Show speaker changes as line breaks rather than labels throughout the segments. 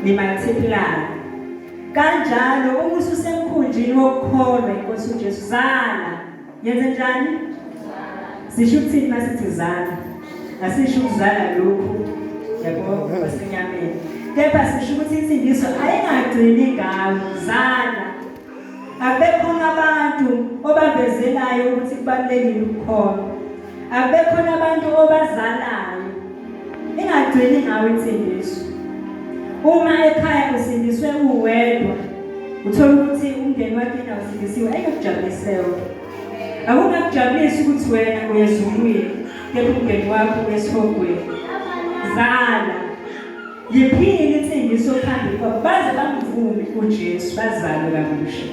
Ni-multiply. Kanjalo uma ususemkhunjini wokukholwa inkosi uJesu zala. Yenze njani? Sisho ukuthini masithi zala? Asisho ukuzala lokhu yabo kwasenyameni. Kepha sisho ukuthi insindiso ayingagcini ngawe, zala. Akubekhona abantu obavezelayo ukuthi kubalulekile ukukholwa. Akubekhona abantu obazalayo. Ingagcini ngawe insindiso. Uma ekhaya usindiswe uwedwa, uthola ukuthi umndeni wakhe awusindisiwe, ayikujabulise Akungakujabulisi ukuthi wena uyezulwini kepha umndeni wakho uyesihogweni. Zala. Yiphile insindiso phambi kwabo baze bamvume uJesu bazalwe kabusha.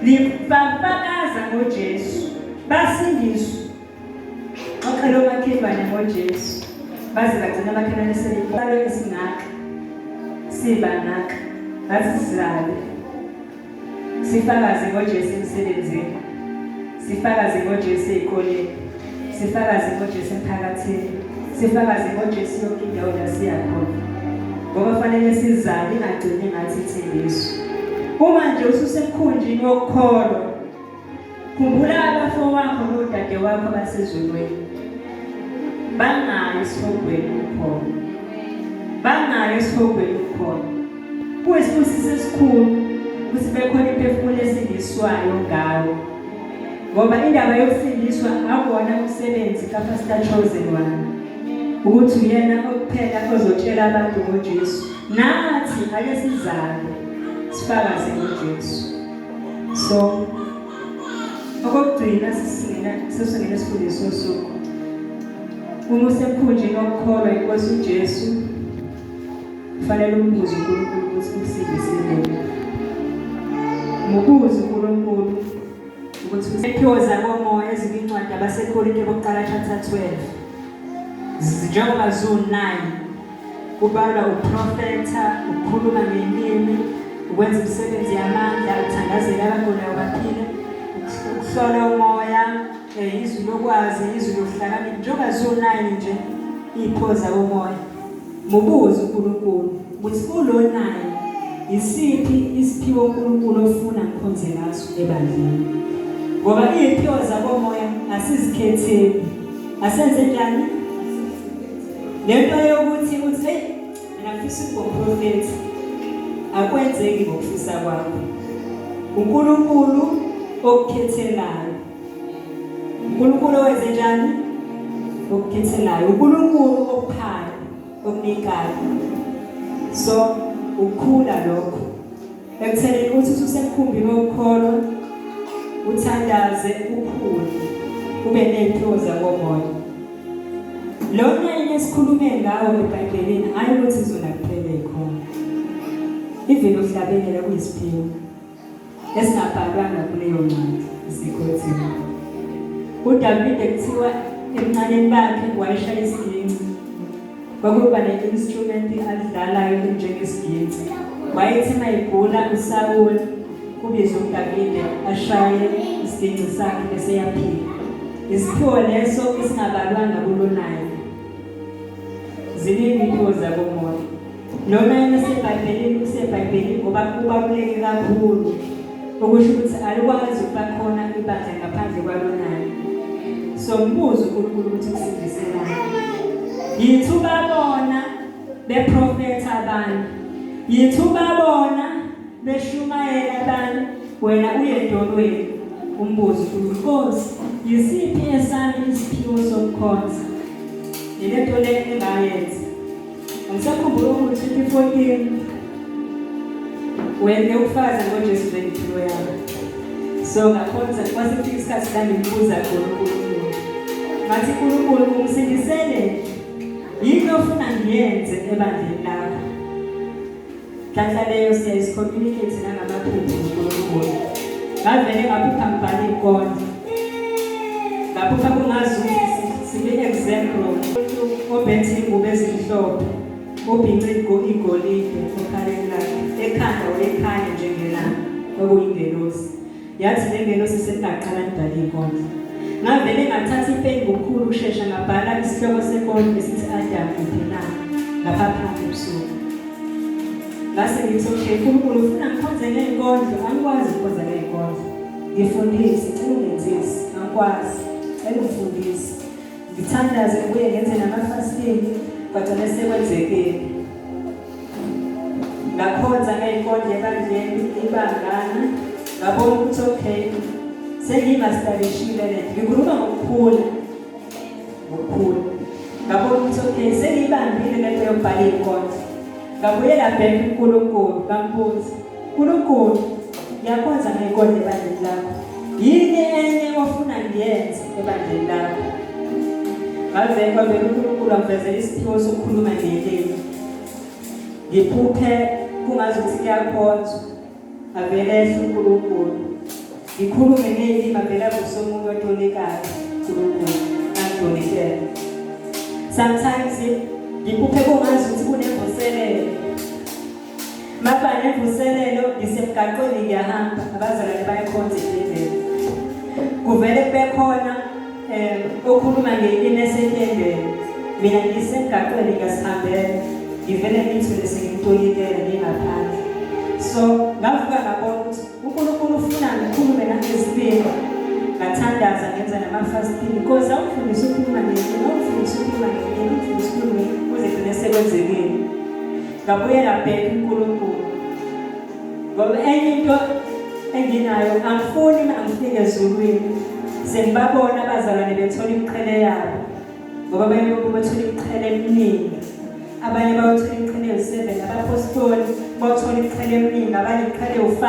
Lifakaza ngoJesu basindiswe. Xoxela omakhelwane ngoJesu baze bagcina amakhelwane sebebalo esingaka sibangaka basizale Sifakaze ngoJesu emsebenzini. Sifakaze ngoJesu ezikoleni. Sifakaze ngoJesu emphakathini. Sifakaze ngoJesu yonke indawo la siya khona. Ngoba fanele sizale ingagcini ngathi insindiso. Uma nje ususemkhunjini wokukholwa, khumbula abafowakho nodade wakho basezulwini. Bangayi esihogweni ukhona. Bangayi esihogweni ukhona. Kuyisibusiso esikhulu ukuthi bekhona imphefumulo esindiswayo ngawo. Ngoba indaba yokusindiswa akuwona umsebenzi kaPastor Chosen One. Ukuthi uyena okuphela ozotshela abantu ngoJesu. Nathi ake sizale sifakaze ngoJesu. So okokugcina sisingena sesingena esifundeni sosuku. Uma usemkhunjini wokukholwa inkosi uJesu Kufanele umbuze uNkulunkulu ukuthi ukusindisile. Mubuze uNkulunkulu ukuthi iziphiwo zakomoya ezikwincwadi abaseKorinte bokuqala chapter 12 njengoba ziwu-9 kubalwa uprofetha, ukukhuluma ngey'limi, ukwenza imisebenzi yamandla, ukuthandazela abagulayo baphile, ukuhlola umoya, izwi lokwazi, izwi lokuhlakanipha, njengoba ziwu-9 nje iy'phiwo zakomoya. Mubuze uNkulunkulu ukuthi kulonayo isiphi isiphiwo uNkulunkulu ofuna ngikhonze ngaso ebandleni. Ngoba iziphiwo zakomoya asizikhetheli. Asenze njani? Lento yokuthi uthi hey mina ngifisa ukuba umprofethi akwenzeki ngokufisa kwakho. uNkulunkulu okukhethelayo. uNkulunkulu owenze njani? Okukhethelayo. uNkulunkulu okuphayo, okunikayo. So ukukhula lokho. Ekuthenini uthi ususemkhumbini wokukholwa uthandaze ukhule ube neziphiwo zakomoya. Lona yini esikhulume ngawo eBhayibhelini hayi ukuthi izona kuphela ikhona. Even uhlabelela kuyisiphiwo. Esingabhalwanga kuleyo ncwadi isikhothini. UDavide kuthiwa ebuncaneni bakhe wayeshaya isiginci. Kwakuba ne-instrument alidlalayo enjengesiginci. Wayethi uma egula uSawuli kubizwe uDavide ashaye isiginci sakhe bese eyaphila. Isiphiwo leso esingabalwanga kulonayo. Ziningi iy'phiwo zakomoya. Lona yena useBhayibhelini useBhayibhelini ngoba kubaluleke kakhulu okusho ukuthi alikwazi ukuba khona ibandla ngaphandle kwalonani. So mbuzo uNkulunkulu ukuthi usindiselani. Yithuba bona beprofetha abantu. Yithuba bona beshumayela abantu wena uye edolweni umbuzo uNkulunkulu Nkosi yisiphi esami isiphiwo sokukhonza. Yilento le engayenza. Ngisakhumbula ukuthi 2014 wena ukufakaza ngoJesu njengiphilo yami. So ngakhonza kwase kufika isikhathi la ngimbuza khona uNkulunkulu. Ngathi uNkulunkulu ungisindisele yini ofuna ngiyenze ebandleni lakho. Nhlanhla leyo siyayisicommunicate nangamaphupho noNkulunkulu. Ngavele ngaphupha ngibhala inkondlo. Ngaphupha kungazi ukuthi sibe-exam room. Obethe ingubo ezimhlophe, obhince igolide okhaleni lakhe, ekhanda wayekhanya njengelanga, kwakuyingelosi. Yathi le ngelosi seningaqala nibhale inkondlo. Ngavele ngathatha ipeni ngokukhulu ukushesha ngabhala isihloko senkondlo esithi Adam uphi na? Ngaphaphama ebusuku. Ngase ngithi okay, uNkulunkulu ufuna ngikhonze ngey'nkondlo, angikwazi ukukhonza ngey'nkondlo. Ngifundise, cela ungenzise, angikwazi. Cela ungifundise. Ngithandaze ngibuye ngenze nama-fasting, kwagcina sekwenzekile. Ngakhonza ngey'nkondlo ebandleni ibangana, ngabona ukuthi okay, sengiyimastarishile le. Ngikhuluma ngokukhula. Ngokukhula. Ngabona ukuthi okay, sengiyibambile lento yokubhala iy'nkondlo. Ngabuyela back kuNkulunkulu, ngambuza, Nkulunkulu, ngiyakhonza ngey'nkondlo ebandleni lakho. Yini enye ofuna ngiyenze ebandleni lakho? Ngavele kwavela uNkulunkulu angivezela isiphiwo sokukhuluma ngelimi. Ngiphuphe kungazuthi kuyakhonzwa. Avele ehle uNkulunkulu. Ngikhulume ngeyilimi avele avuse umuntu otolikayo uNkulunkulu angitolikele. Sometimes ngiphuphe kungazi ukuthi kunemvuselelo. Maba nemvuselelo ngisemgaqweni ngiyahamba abazalwane bayakhonza etendeni. Kuvele kube khona okhuluma ngelimi esetendeni. Mina ngisemgaqweni ngiyasihambela. Ngivele ngithule sengimtolikela ngingaphandle. So ngavuka ngabona ukuthi uNkulunkulu ufuna ngikhulume nangezilimi. Ngathandaza ngenza nama-fasting. Nkosi awungifundise ukukhuluma ngelimi, awungifundise ukukhuluma ngelimi, awungifundise ukukhuluma ngelimi kuze kugcine sekwenzekile. Ngabuyela back uNkulunkulu. Ngoba enye into enginayo angifuni angifike ezulwini sengibabona abazalwane bethola imiqhele yabo ngoba abanye bathola imiqhele eminingi abanye bayothola imiqhele ewu-7 abaphostoli bayothola imiqhele eminingi abanye imiqhele ewu-5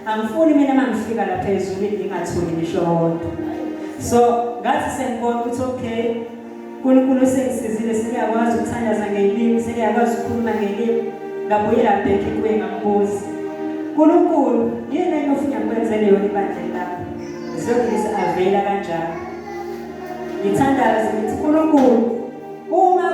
angifuni mina uma ngifika lapha ezulwini ngingatholi ngisho wodwa so ngathi sengibona ukuthi okay uNkulunkulu usengisizile sengiyakwazi ukuthandaza ngelimi sengiyakwazi ukukhuluma ngelimi ngabuyela back kuye ngambuza uNkulunkulu yini enye ofuna ngikwenzele yona ebandleni lakho ngizokuzisa avela kanjalo ngithandaze ngithi uNkulunkulu.